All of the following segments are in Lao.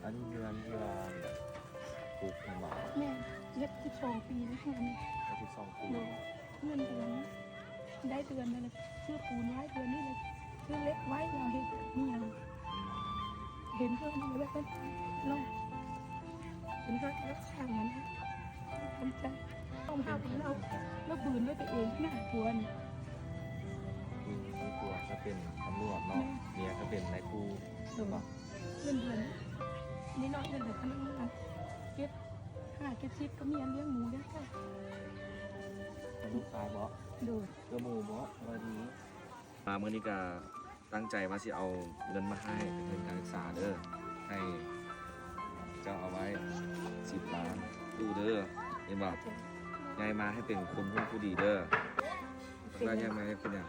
ອັນນີ້ເຮືອນທີ່ວ່າປຸກແມ່ນບໍ່? ແມ່ນ ເຮັດສິບສອງປີແລ້ວເຮືອນນີ້. ເຮັດສິບສອງປີ. ໂດຍ ເງິນເດືອນ ໄດ້ເດືອນນັ້ນແຫຼະ ຊື້ປູນໄວ້ເດືອນນີ້ແຫຼະ ຊື້ເຫຼັກໄວ້ ລາວເຮັດເຮືອນ ເຫັນເຮືອນນີ້ແລ້ວກໍລອງ ເຫັນເຮືອນແລ້ວສ້າງມັນ ທຳໃຈ ຕ້ອງຫາເງິນເອົາ ລາວບືນໄວ້ຕົວເອງ ໜ້າກວນ. ອືມ ຜົວກໍເປັນຕຳຫຼວດເນາະ ແມ່ນ ເມຍກໍເປັນນາຍຄູ. ໂດຍ ເງິນເດືອນນ້ອຍໆ ເງິນເດືອນພະນັກງານ ເກັບຫ້າເກັບສິບ ກໍມີອັນລ້ຽງໝູລ້ຽງໄກ່. ເປັນລູກຊາຍບໍ່? ໂດຍ ເພື່ອໝູບໍ່? ສະບາຍດີ. ມາມື້ນີ້ກໍຕັ້ງໃຈວ່າຊິເອົາເງິນມາໃຫ້ເປັນທຶນການສຶກສາເດີ້ ໃຫ້ເຈົ້າເອົາໄວ້ສິບລ້ານ ຕູ້ເດີ້ ເຫັນບໍ່? ໃຫຍ່ມາໃຫ້ເປັນຄົນຮູ້ຜູ້ດີເດີ້. ບັກຫຼ້າໃຫຍ່ມາໃຫ້ເປັນຫຍັງ?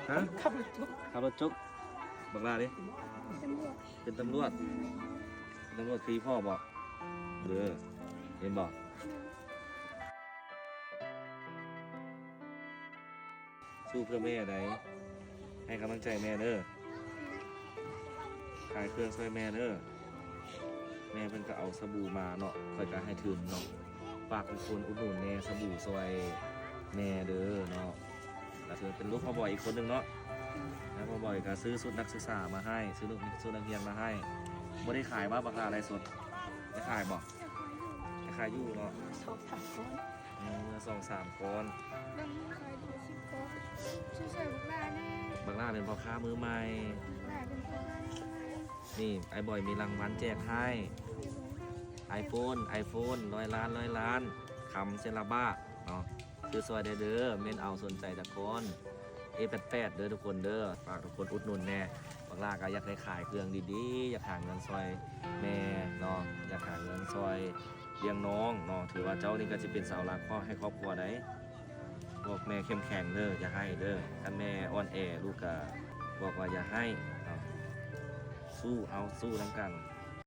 ຮະ? ຂັບລົດຈົກ ຂັບລົດຈົກ. ບັກຫຼ້າເດ? ເປັນຕຳຫຼວດ ເປັນຕຳຫຼວດຄືພໍ່ບໍ່? ເດີ ເຫັນບໍ່? ສູ້ເພື່ອແມ່ໃດ໋ ໃຫ້ກຳລັງໃຈແມ່ເດີ ຂາຍເຄື່ອງຊ່ອຍແມ່ເດີ. ແມ່ເພິ່ນກໍເອົາສະບູມາເນາະ ຂ້ອຍກໍໃຫ້ທຶນເນາະ. ຝາກທຸກຄົນອຸດໜູນແດ່ ສະບູຊ່ອຍແມ່ເດີເນາະ. ກໍຖືເປັນລູກພໍ່ບອຍອີກຄົນໜຶ່ງເນາະ ແລ້ວພໍ່ບອຍກໍຊື້ຊຸດນັກສຶກສາມາໃຫ້ ຊື້ຊຸດນັກຮຽນມາໃຫ້. ບໍ່ໄດ້ຂາຍບໍ່ບັກຫຼ້າໄລສົດ? ໄດ້ຂາຍບໍ່? ໄດ້ຂາຍຢູ່ເນາະ ສອງສາມກ້ອນ. ອືມ ສອງສາມກ້ອນ ແບ່ງຂາຍຢູ່ສິບກ້ອນ. ຊ່ວຍໆບັກຫຼ້າແດ່ ບັກຫຼ້າເປັນພໍ່ຄ້າມືໃໝ່ ບັກຫຼ້າເປັນພໍ່ຄ້າມືໃໝ່. ນີ້ ອ້າຍບອຍມີລາງວັນແຈກໃຫ້ ໄອໂຟນ ໄອໂຟນ ຮ້ອຍລ້ານ ຮ້ອຍລ້ານ ຄຳເຊລາບາເນາະ. ຊື້ຊ່ອຍແດ່ເດີ ເມັ້ນເອົາ ສົນໃຈຈັກກ້ອນ ເອແປດແປດເດີທຸກຄົນເດີ. ຝາກທຸກຄົນອຸດໜູນແດ່ ບັກຫຼ້າກໍຢາກໄດ້ຂາຍເຄື່ອງດີໆ ຢາກຫາເງິນຊ່ອຍແມ່ເນາະ ຢາກຫາເງິນຊ່ອຍລ້ຽງນ້ອງເນາະ. ຖືວ່າເຈົ້ານີ້ກໍຊິເປັນເສົາຫຼັກໃຫ້ຄອບຄົວໃດ໋ ບອກແມ່ເຂັ້ມແຂງເດີ ຢ່າໄຫ້ເດີ. ຄັນແມ່ອ່ອນແອ ລູກກໍບອກວ່າຢ່າໄຫ້ເນາະ ສູ້ເອົາ ສູ້ນຳກັນ.